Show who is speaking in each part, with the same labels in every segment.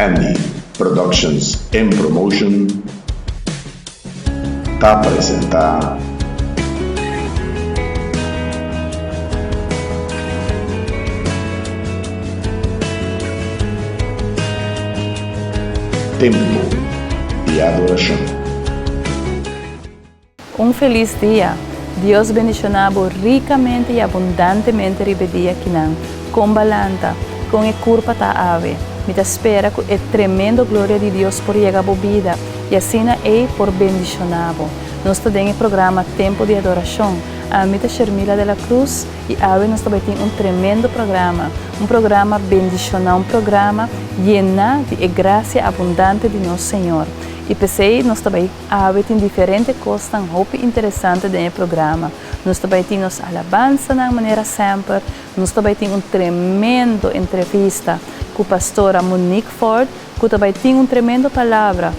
Speaker 1: Andy Productions and Promotion ta presenta. Tempo di Adoracion.
Speaker 2: Un felis dia! Dios bendiciona bo ricamente y abundantemente riba e dia kinan. Con balanta, con e curpa ta awe. Mi ta spera cu e tremendo gloria di Dios por yega bo bida y asina ey por bendiciona bo. Nos ta den e programa Tempo di Adoracion. Ami ta Shermila de la Cruz y awe nos ta bay tin un tremendo programa. Un programa bendiciona, un programa yena di e gracia abundante di nos Señor. Y p'esey nos ta bay. Awe tin diferente kosnan hopi interesante den e programa. Nos ta bai tin nos alabansanan manera semper, nos ta bai tin un tremendo entrevista ku Pastora Monique Ford ku ta bai tin un tremendo palabra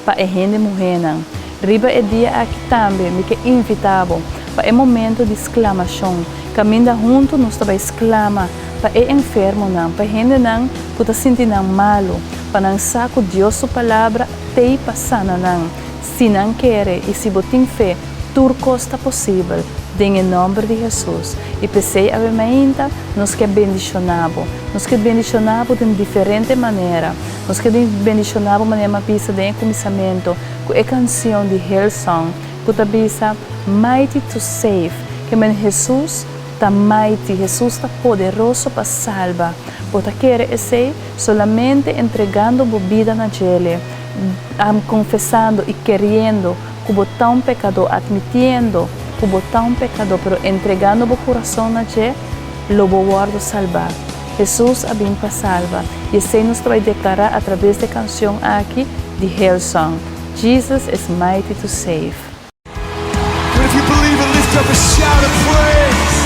Speaker 2: pa e hende muhénan. Riba e dia aki tambe mi ke invitá bo pa e momento di sklamashon, kaminda huntu nos ta bai sklama pa e enfermonan, pa e hendenan ku ta sinti nan malu, pa nan sa ku Dios su palabra T'ei pa sana nan, si nan kere i si bo tin fe, tur kos ta posibel, den e nòmber di Hesus. I p'esei awe mainta nos ke bendishoná bo. Nos ke bendishoná bo den diferente manera. Nos ke bendishoná bo manera mi a bisa den e kuminsamentu ku e kansion di Hillsong ku ta bisa Mighty to Save, ke men Hesus ta mighty, Hesus ta poderoso pa salba. Bo ta kere esei? Solamente entregando bo bida na djele, confesando y keriendo cu bo ta un pecador, admitiendo cu bo ta un pecador, pero entregando bo curason na dje, lo bo wordo salba. Jesus a bin pa salba, y esey nos ta bay declara a traves di e cancion aki di Hillsong, Jesus is mighty to save.
Speaker 3: But if you believe it, lift up a shout of praise.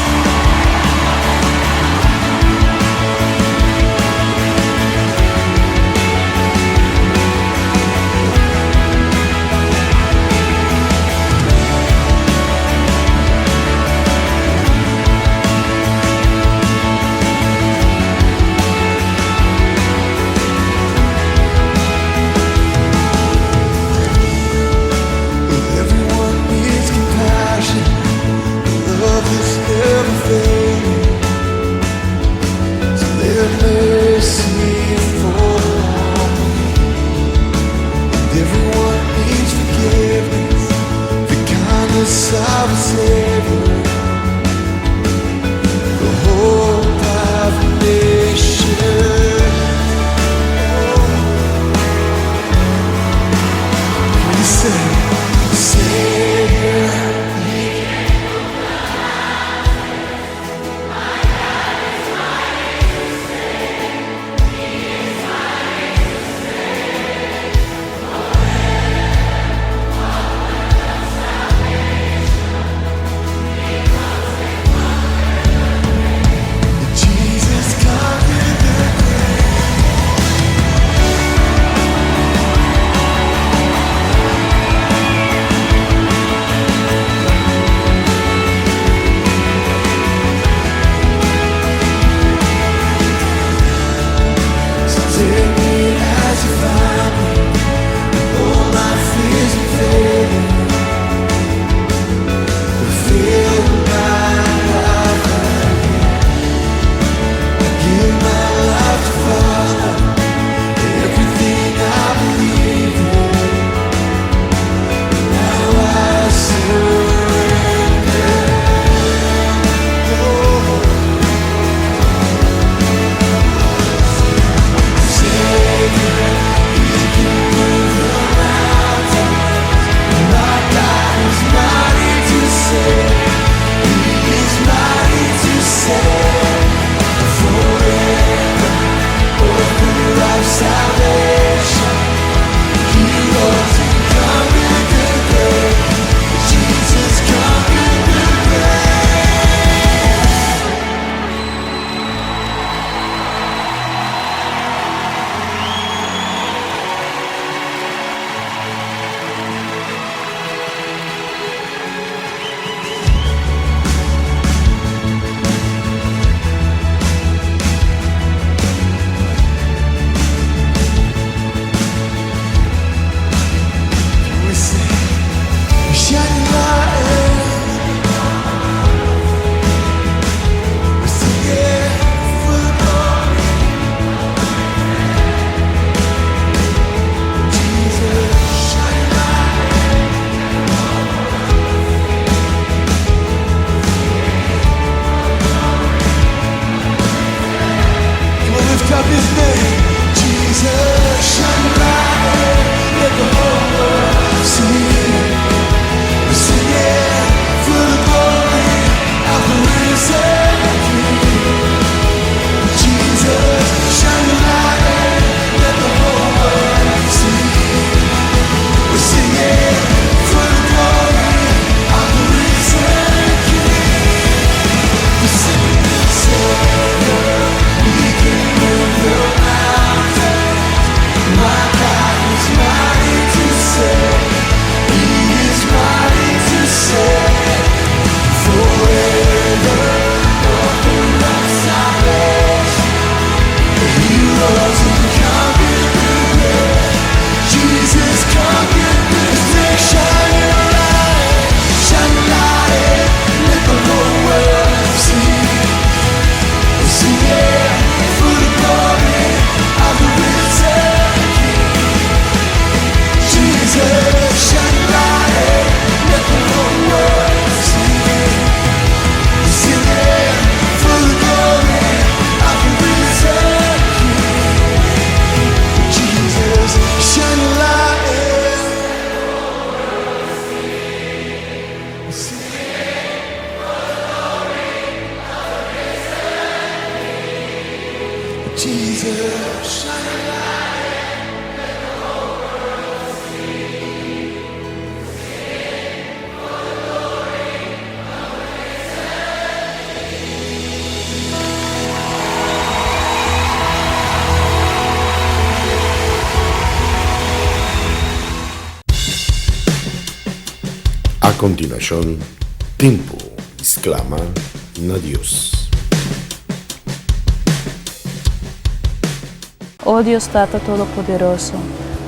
Speaker 1: kontinuashon Tempu di Sklama na Dios.
Speaker 2: O Dios Tata Todopoderoso,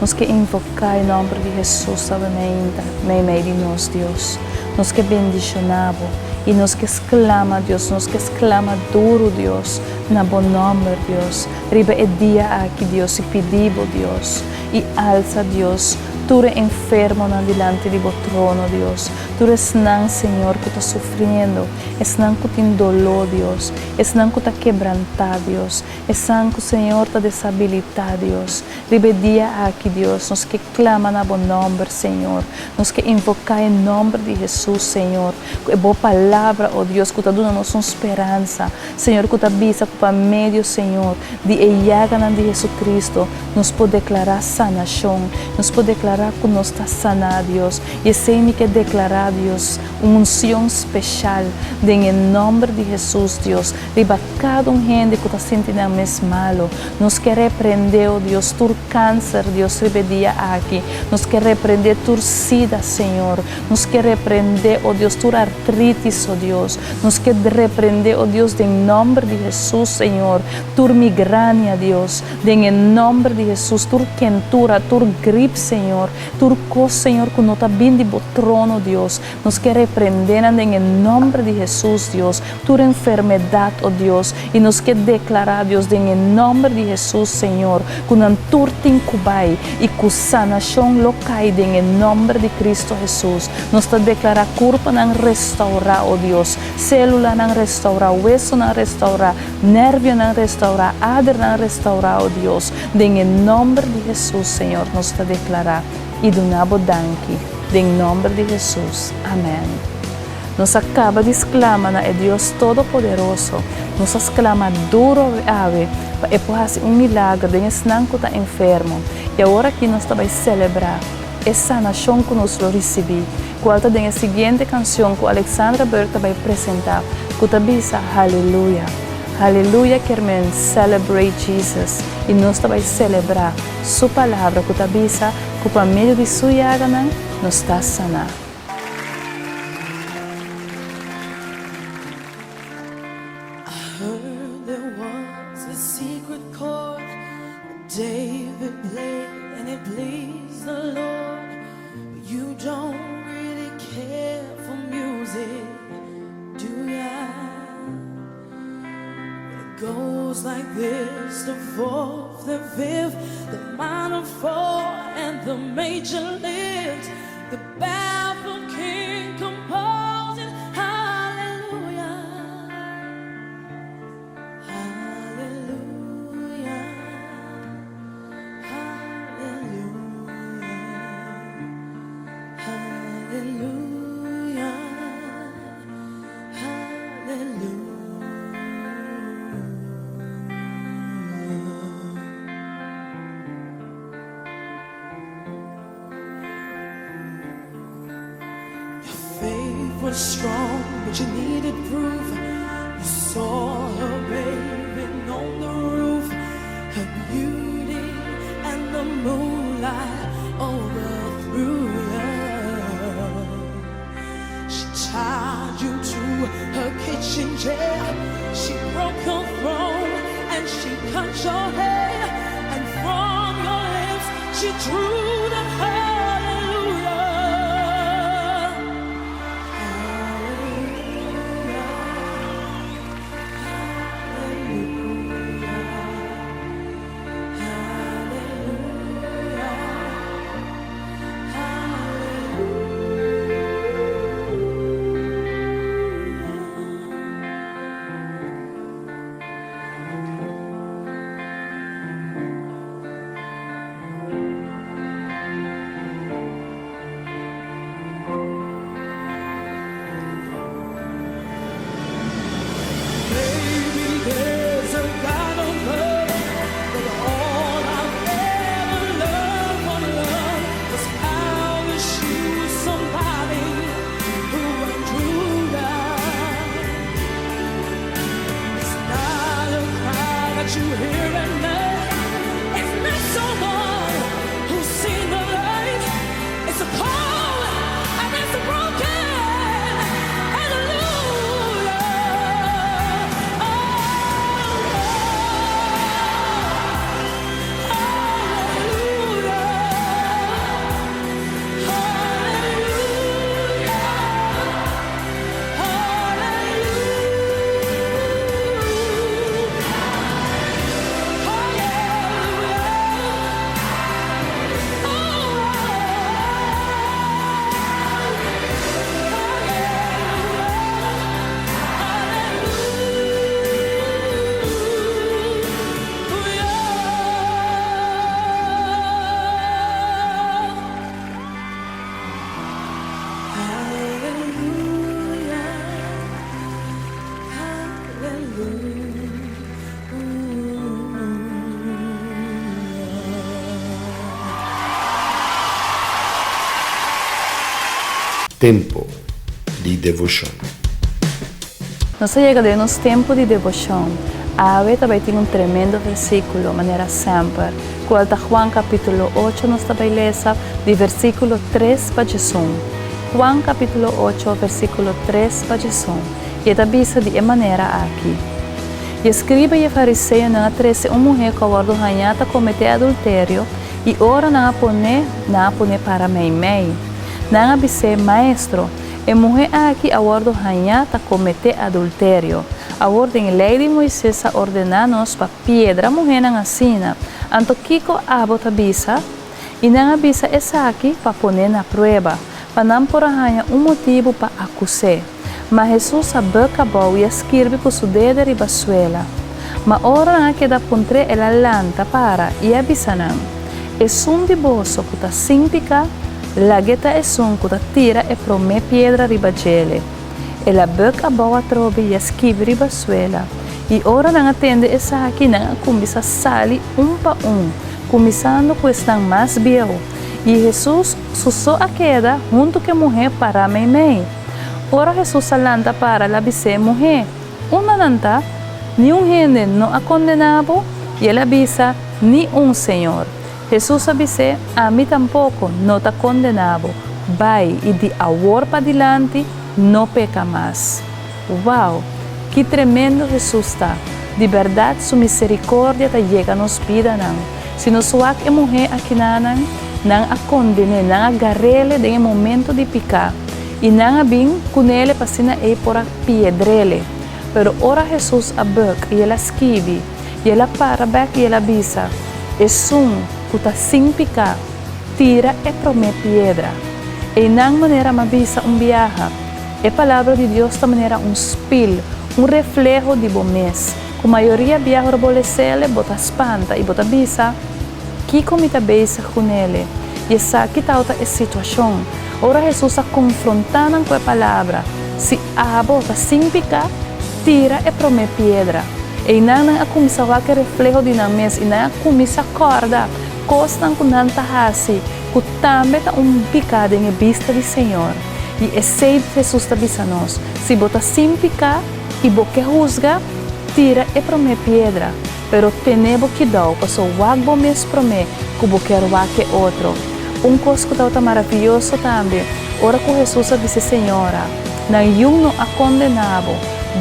Speaker 2: nos ke invoká e nòmber di Hesus awe meinta meimei di nos, Dios. Nos ke bendishoná Bo i nos ke sklama, Dios, nos ke sklama duru, Dios, na Bo nòmber, Dios, riba e dia aki, Dios, i pidi Bo, Dios, i alsa, Dios, tur e enfermonan dilanti di Bo trono, Dios, tur esnan, Señor, ku ta sufriendo, esnan ku tin doló, Dios, esnan ku ta kebrantá, Dios, Esan ku Señor ta desabilitá, Dios. Riba e dia aki, Dios, nos ke klama na Bo nòmber, Señor. Nos ke invoká e nòmber di Hesus, Señor, ku e Bo Palabra, o Dios, ku ta duna nos un speransa, Señor, ku ta bisa ku pa medio, Señor, di e yaganan di Hesukristu, nos por deklará sanashon. Nos por deklará ku nos ta saná, Dios. I esei mi ke deklará, Dios, un unsion speshal den e nòmber di Hesus, Dios, riba Kada un hende ku ta sinti nan mes malu, nos ke reprendé, o Dios, tur kanser, Dios, riba e dia aki. Nos ke reprendé tur sida, Señor. Nos ke reprendé, o Dios, tur artritis, o Dios. Nos ke reprendé, o Dios, den nòmber di Hesus, Señor, tur migrania, Dios. Den e nòmber di Hesus, tur kentura, tur grip, Señor, tur kos, Señor, ku no ta bin di Bo trono, Dios. Nos ke reprendé nan den e nòmber di Hesus, Dios, tur enfermedat, o Dios, i nos ke deklará, Dios, den e nòmber di Hesus, Señor, ku nan tur tin ku bai i ku sanashon lo kai den e nòmber di Kristu Hesus. Nos ta deklará kurpanan restourá, o Dios, sélulanan restourá, wesonan restourá, nèrvionan restourá, adernan restourá, o Dios, den e nòmber di Hesus, Señor, nos ta deklará i duna Bo danki. Den nòmber di Hesus. Amèn. Nos a kaba di sklama na e Dios Todopoderoso. Nos a sklama duru awe pa e por hasi un milager den esnan ku ta enfermo. I awor aki nos ta bai selebrá e sanashon ku nos lo risibí, kual ta den e siguiente kansion ku Alexandra Burke ta bai presentá, ku ta bisa, Haleluya. Haleluya kier men celebrate Jesus, i nos ta bai selebrá Su Palabra ku ta bisa ku pa medio di Su yaganan nos ta saná.
Speaker 4: I heard there was a secret chord that David played and it pleased the Lord. But you don't really care for music, do ya? It goes like this, the fourth, the fifth, the minor fall and the major lift. The baffled king composing hallelujah, hallelujah, hallelujah, hallelujah, hallelujah. Your faith was strong, but you needed proof. You saw her bathing on the roof, her beauty and the moonlight overthrew you. She tied you to her kitchen chair. She broke your throne and she cut your hair. And from your lips she drew the hallelujah. Hallelujah. Hallelujah. Hallelujah. Hallelujah.
Speaker 1: Tempo di devoshon.
Speaker 2: Nos a yega den nos tempu di deboshon. Awe ta bai tin un tremendo versíkulo, manera semper, kual ta Juan kapítulo ocho nos ta bai lesa di versíkulo tres pa djesun. Juan kapítulo ocho versíkulo tres pa djesun, i e ta bisa di e manera aki, I e skriba i e fariseonan a trese un muhé ku a wòrdu hañá ta kometé adulterio, i ora nan a pon'é, nan a pon'é para meimei. Nan a bis'é, Maestro, e muhé aki a wòrdu hañá ta kometé adulterio. Awor den e Lei di Moises a ordená nos pa piedra muhénan asina. Anto kiko abo ta bisa? I nan a bisa esaki pa pon'é na prueba, pa nan por a haña un motibu pa akus'é. Ma Hesus a bùk abou i a skirbi ku su dede riba suela. Ma ora nan a keda puntr'é el a lanta para i a bisa nan, Esun di boso ku ta sin piká, lag'é ta esun ku ta tira e promé piedra riba djele. El a bùk abou atrobe i a skibi riba suela. I ora nan a tende esaki, nan a kuminsá sali un pa un, kuminsando ku esnan mas bieu. I Hesus su so a keda huntu ku e muhé pará meimei. Ora Hesus a lanta para, el a bis'é, Muhé, unda nan ta? Niun hende no a kondená bo? I el a bisa, Ni un, Señor. Hesus a bis'é, Ami tampoko no ta kondená bo. Bai, i di awor padilanti no peka mas. Wow! Ki tremendo Hesus ta! Di bèrdat su miserikordia ta yega nos bidanan. Si nos wak e muhé akinanan, nan a konden'é, nan a gar'ele den e momento di piká, i nan a bin kun'ele pa asina ei por a piedr'ele. Pero ora Hesus a bùk i el a skibi, i el a para bèk i el a bisa, Esun ku ta sin piká, tira e promé piedra. Einan manera m'a bisa un biaha, e Palabra di Dios ta manera un spil, un refleho di bo mes. Ku mayoria biaha ora bo les'ele, bo ta spanta i bo ta bisa, Kiko mi ta bezig kunele? I esaki tabata e situashon. Ora Hesus a konfrontá nan ku e palabra, Si abo ta sin piká, tira e promé piedra. Einan nan a kuminsá wak e refleho di nan mes i nan a kuminsá kòrda kosnan ku nan ta hasi ku tambe ta un piká den e bista di Señor. I esei Hesus ta bisa nos, Si bo ta sin piká i bo ke husga, tira e promé piedra. Pero tene bo kidou, paso wak bo mes promé ku bo kier wak e otro. Un kos ku tabata maravioso tambe, ora ku Hesus a bisa e señora, Nan yun no a kondená bo.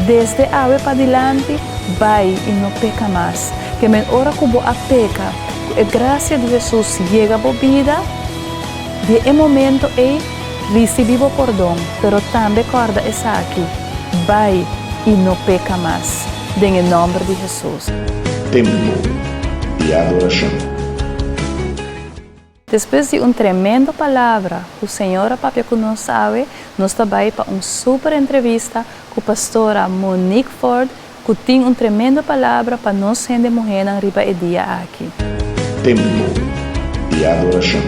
Speaker 2: Desde awe padilanti, bai i no peka mas. Ke men ora ku bo a peka, ku e grasia di Hesus yega bo bida, di e momento ei, risibí bo pordon, pero tambe kòrda esaki, bai i no peka mas. Den e nòmber di Hesus.
Speaker 1: Tempu di adorashon.
Speaker 2: Despues di un tremendo palabra ku Señor a papia ku nos awe, nos ta bai pa un super entrevista ku Pastora Monique Ford ku tin un tremendo palabra pa nos hende muhénan riba e dia aki.
Speaker 1: Tempu di adorashon.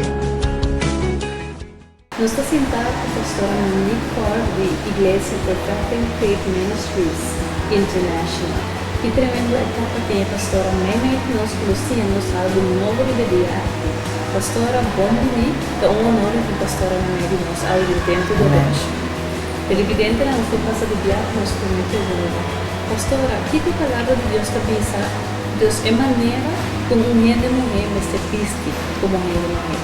Speaker 2: Nos ta sintá ku Pastora Monique Ford di Iglesia Perfecting Faith Ministries International. Ki tremendo e ta pa tin e pastora meimei ku nos ku lo siña nos algu nobo riba e dia aki. Pastora, bon bini! Ta un honor di tin pastora meimei di nos awe den tempu di orashon. Televidentenan nos por pasa di bia ku nos promé pregunta. Pastora, kiko e Palabra di Dios ta bisa dus e manera ku un hende muhé mester bisti komo hende muhé?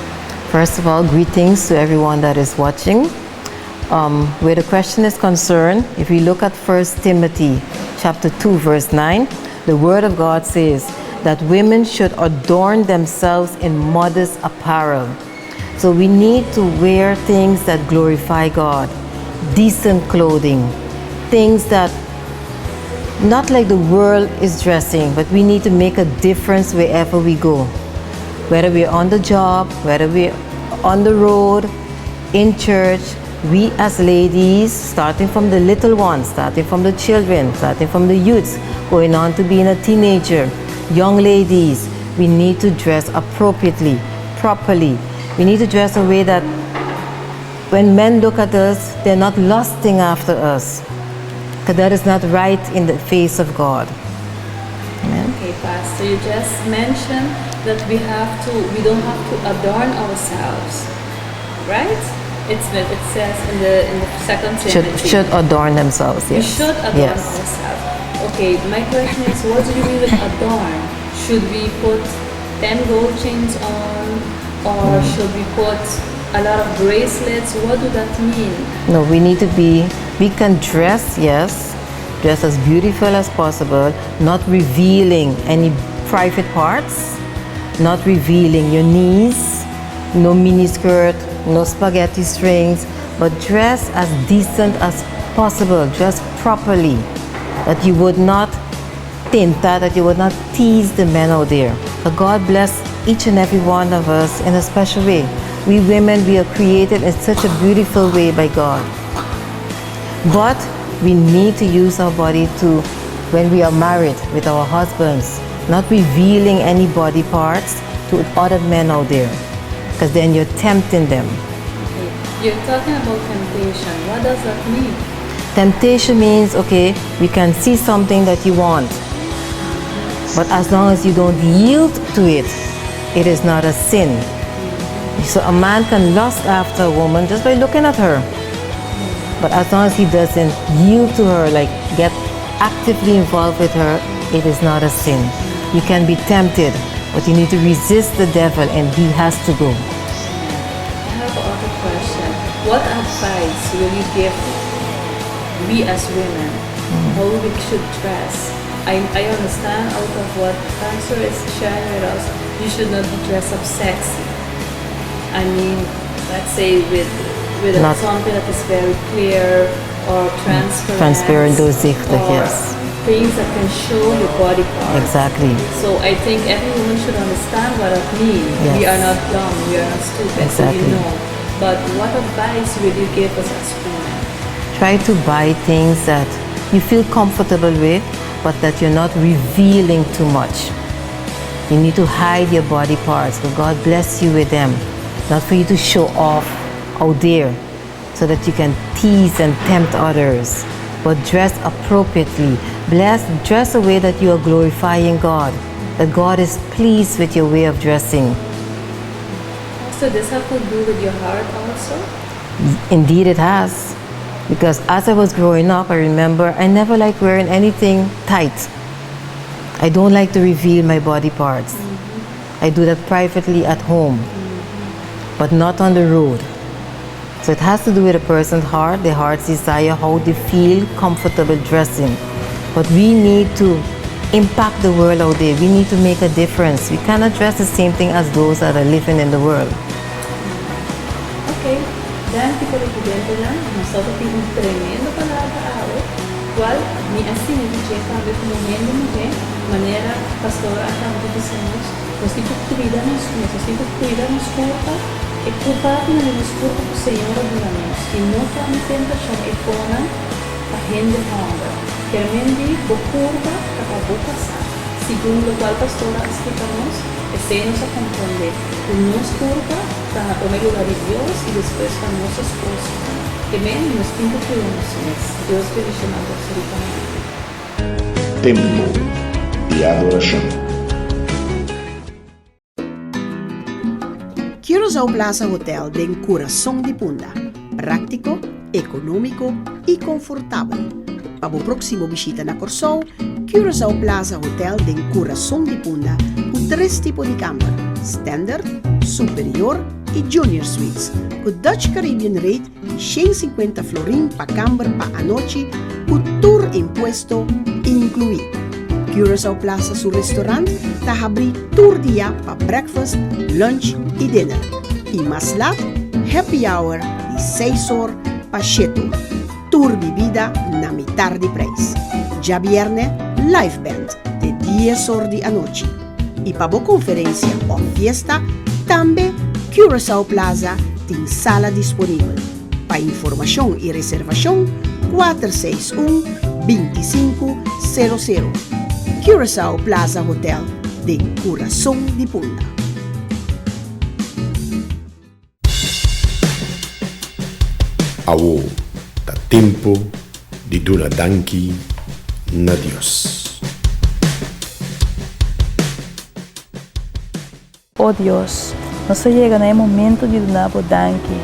Speaker 5: First of all, greetings to everyone that is watching. Um, where the question is concerned, if we look at 1 Timothy chapter 2, verse 9, the Word of God says that women should adorn themselves in modest apparel. So we need to wear things that glorify God, decent clothing, things that not like the world is dressing, but we need to make a difference wherever we go. Whether we're on the job, whether we're on the road, in church, we as ladies, starting from the little ones, starting from the children, starting from the youths, going on to being a teenager, young ladies, we need to dress appropriately, properly. We need to dress a way that when men look at us, they're not lusting after us. Because that is not right in the face of God. Amen.
Speaker 2: Okay, Pastor, you just mentioned that we have to, we don't have to adorn ourselves, right? It's it says in the in the second
Speaker 5: Should,
Speaker 2: Timothy.
Speaker 5: should adorn themselves,
Speaker 2: We
Speaker 5: yes.
Speaker 2: should adorn
Speaker 5: Yes.
Speaker 2: ourselves. Okay, my question is, what do you mean with adorn? Should we put 10 gold chains on, or should we put a lot of bracelets? What do that mean?
Speaker 5: No, we need to be, we can dress, yes, dress as beautiful as possible, not revealing any private parts, not revealing your knees, no miniskirt, no spaghetti strings, but dress as decent as possible, dress properly, that you would not tinta, that you would not tease the men out there. But God bless each and every one of us in a special way. We women, we are created in such a beautiful way by God. But we need to use our body to, when we are married with our husbands, not revealing any body parts to other men out there, because then you're tempting them.
Speaker 2: Okay. You're talking about temptation. What does that mean?
Speaker 5: Temptation means, okay, we can see something that you want, but as long as you don't yield to it, it is not a sin. So a man can lust after a woman just by looking at her. But as long as he doesn't yield to her, like get actively involved with her, it is not a sin. You can be tempted, but you need to resist the devil and he has to go.
Speaker 2: I have another question. What advice will you give we as women how we should dress? I, I understand out of what Pastor is sharing with us, you should not be dressed up sexy. I mean, let's say with with
Speaker 5: Not-
Speaker 2: something that is very clear or transparent.
Speaker 5: Transparent, doorzichtig,
Speaker 2: or
Speaker 5: yes.
Speaker 2: Things that can show your body parts.
Speaker 5: Exactly.
Speaker 2: So I think every woman should understand what that means. We
Speaker 5: Yes.
Speaker 2: are not dumb, we are not stupid, so
Speaker 5: Exactly.
Speaker 2: we know. But what advice will you give us as women?
Speaker 5: Try to buy things that you feel comfortable with, but that you're not revealing too much. You need to hide your body parts, but God bless you with them. Not for you to show off out there so that you can tease and tempt others, but dress appropriately. Bless, dress a way that you are glorifying God, that God is pleased with your way of dressing.
Speaker 2: So this have to do with your heart also?
Speaker 5: Indeed, it has. Because as I was growing up, I remember I never liked wearing anything tight. I don't like to reveal my body parts. I do that privately at home, but not on the road. So it has to do with a person's heart, their heart's desire, how they feel comfortable dressing. But we need to impact the world out there. We need to make a difference. We cannot dress the same thing as those that are living in the world.
Speaker 2: Ok, danki televidentenan, nos tabatin un tremendo palabra awe, cual mi a siña di dje tambe como hende muhe, manera pastor a caba di bisa nos, nos tin cu cuida nos mes, nos tin cu cuida nos curpa, e partenan di nos curpa cu Señor a duna nos, y no tami tentacion e fonan pa hende homber. Kier men di bo curpa ta pa bo casa, segun locual pastor a splica nos, esey nos a comprende cu nos curpa ta na prome lugar di Dios y despues pa nos esposo. Amen, nos tin cu cuida nos mes. Dios bendiciona boso ricamente.
Speaker 1: Tempo di adorashon.
Speaker 6: Curaçao Plaza Hotel den kurason di Punda. Práktiko, ekonómiko i konfortabel. Pa bo próksimo bishita na Kòrsou, Curaçao Plaza Hotel den kurason di Punda ku tres tipo di kamber, Standard, Superior i Junior Suites, ku Dutch Caribbean Rate di 150 florin pa kamber pa anochi ku tur impuesto inkluí. Curaçao Plaza su restaurant ta habrí tur dia pa breakfast, lunch i dinner. I mas lat, happy hour di seis or pa shete or. Tur bibida na mitar di prijs. Djabierne, live band te dies or di anochi. I pa bo konferensia òf fiesta, tambe Curaçao Plaza tin sala disponibel. Pa informashon i reservashon, 461 25 00. Curaçao Plaza Hotel den kurason di Punda.
Speaker 1: Awo ta tempu di duna danki na Dios.
Speaker 2: O Dios, nos a yega na e momento di duna Bo danki.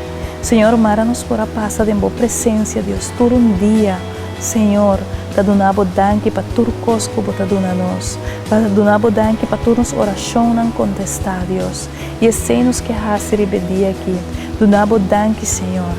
Speaker 2: Señor, mara nos por a pasa den Bo presencia, Dios, tur un dia, Señor, ta duna Bo danki pa tur cos cu Bo ta duna nos, pa duna Bo danki pa tur nos oracionnan contesta, Dios. Y esey nos ke haci riba e dia aki, duna Bo danki, Señor.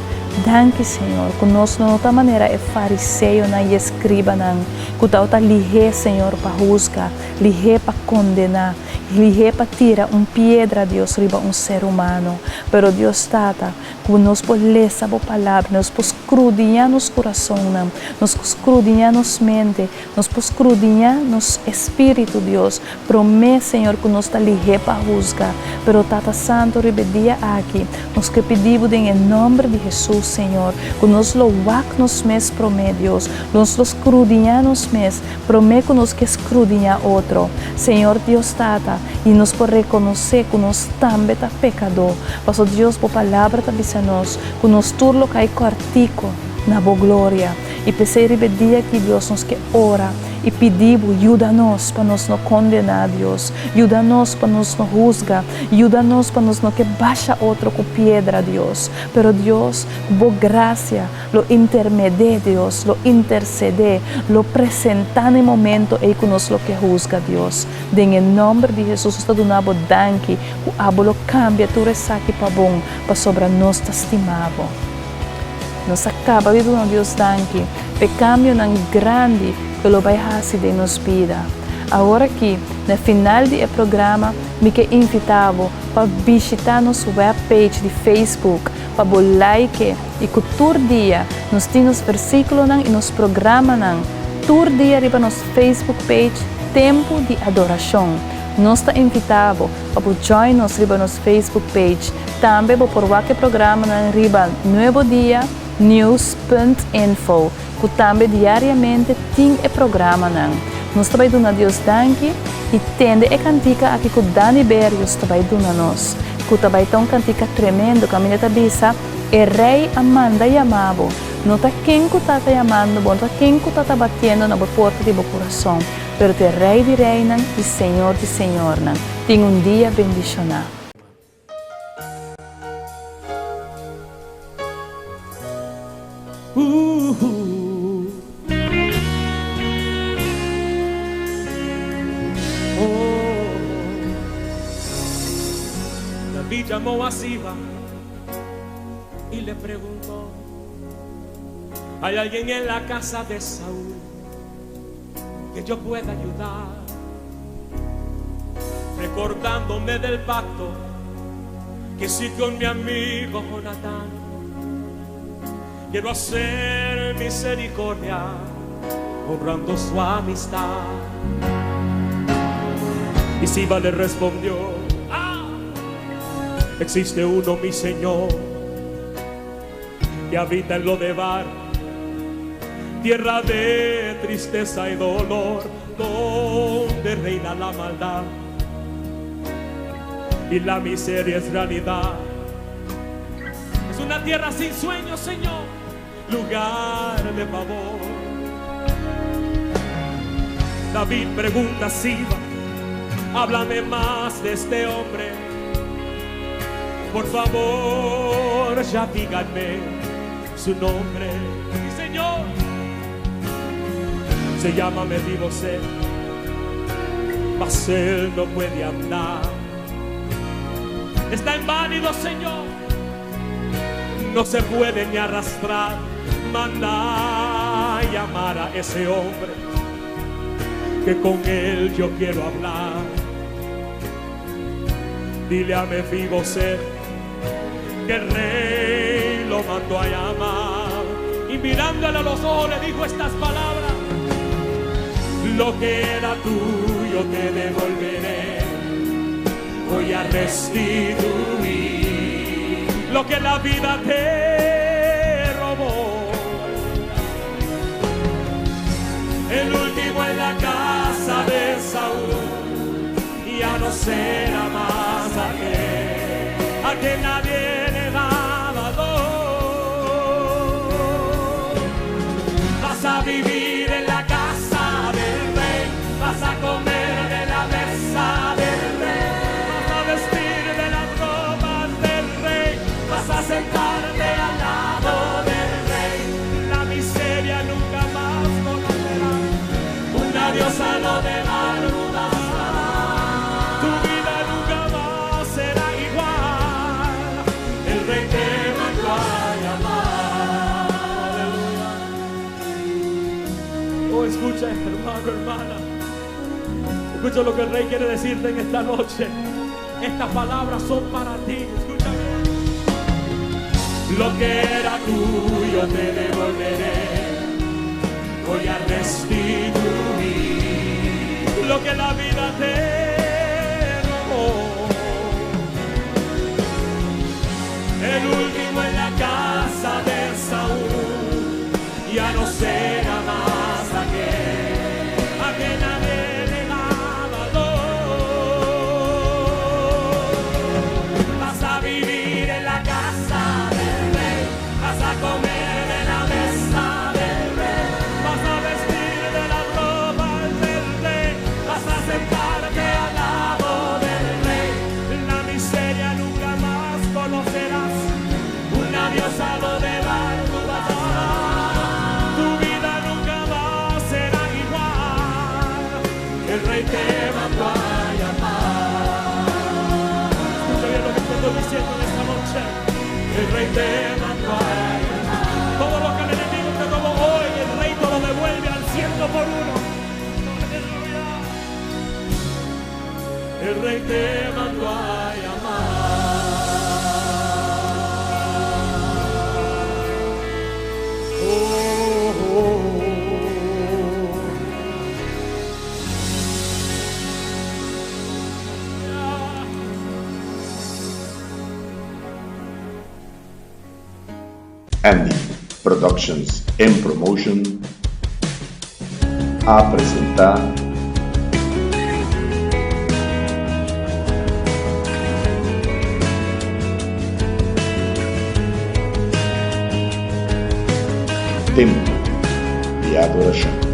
Speaker 2: Danki, Señor, cu nos no ta manera e fariseonan y escribanan cu tawata lihé, Señor, pa huzga, lihé pa condena, Lihé pa tira un piedra, Dios, riba un ser humano. Pero Dios Tata, ku nos por lesa Bo Palabra, nos por skrudiñá nos kurasonnan, nos por skrudiñá nos mente, nos por skrudiñá nos espíritu, Dios, promé, Señor, ku nos ta lihé pa husga. Pero Tata Santu, riba e dia aki, nos ke pidi Bo den e nòmber di Hesus, Señor, ku nos lo wak nos mes promé, Dios, nos lo skrudiñá nos mes, Promé ku nos ke skrudiñá otro, Señor Dios Tata, i nos por rekonosé ku nos tambe ta pekadó, paso Dios bo Palabra ta bisa nos ku nos tur lo kai kòrtiko na bo gloria. I p'esei riba e dia aki, Dios, nos ke ora i pidi bo yuda nos pa nos no kondená, Dios. Yuda nos pa nos no husga. Yuda nos pa nos no ke basha otro ku piedra, Dios. Pero Dios, ku bo grasia, Lo intermedé Dios, lo intercedé, lo presentá na e momento ei ku nos lo ke husga Dios. Den e nòmber di Hesus nos ta duna bo danki ku abo lo kambia tur esaki pa bon, pasobra nos ta stima bo. Nos a kaba di duna Dios danki p'e kambionan grandi ku e lo bai hasi den nos bida. Awor aki, na final di e programa, mi ke invitá bo pa bishitá nos webpage di Facebook pa bo like, I ku tur dia nos tin nos versíkulonan i nos programanan tur dia riba nos Facebook page Tempu di Adorashon. Nos ta invitá bo pa bo join nos riba nos Facebook page. Tambe bo por wak e programanan riba Nuevo Dia News punt info ku tambe diariamente tin e programanan. Nos ta bai duna Dios danki i tende e kantika aki ku Dani Berrios ta bai duna nos, ku ta bai ta un kantika tremendo kaminda ta bisa, E rei a manda yama bo. No ta ken ku ta ta yamando bo, no ta ken ku ta ta batiendo na bo porta di bo kurason, pero ta e Rei di reinan i Señor di señornan. Tin un dia bendishoná.
Speaker 7: David llamó a Siba y le preguntó, ¿hay alguien en la casa de Saúl que yo pueda ayudar? Recordándome del pacto que hice con mi amigo Jonatán. Quiero hacer misericordia, honrando su amistad. Y Siba le respondió, ah, existe uno, mi señor, que habita en Lodebar, tierra de tristeza y dolor, donde reina la maldad y la miseria es realidad. Es una tierra sin sueños, Señor, lugar de pavor. David pregunta a Siba, háblame más de este hombre. Por favor, ya díganme su nombre. Mi Señor, se llama Mefiboset, mas él no puede andar. Está inválido, Señor, no se puede ni arrastrar. Manda llamar a ese hombre que con él yo quiero hablar. Dile a Mefiboset que el rey lo mandó a llamar. Y mirándole a los ojos le dijo estas palabras: Lo que era tuyo te devolveré, voy a restituir lo que la vida te robó. El último en la casa de Saúl ya no será más aquel a quien nadie le da valor. Vas a vivir en la casa del rey, vas a comer de la mesa del rey, vas a vestir de las ropas del rey, vas a sentarte a hermana. Escucha lo que el rey quiere decirte en esta noche. Estas palabras son para ti. Escucha bien. Lo que era tuyo te devolveré. Voy a restituir lo que la vida te robó. El último en la casa de Saúl ya no será más aquel a que nadie le da valor. Vas a vivir en la casa del rey, vas a comer de la mesa del rey, vas a vestir de la ropa del rey, vas a sentarte al lado del rey. La miseria nunca más conocerás, un adiós a lo de tu vas a Tu vida nunca más será igual. El rey te mandó a llamar. Escucha bien lo que te estoy diciendo en esta noche. El rey te mandó a llamar. Todo lo que el enemigo te robó hoy, el rey te lo devuelve al ciento por uno. Aleluya. El rey te mandó a llamar. Oh, oh, oh.
Speaker 1: Andy Productions and Promotion a presenta Tempo di Adorashon.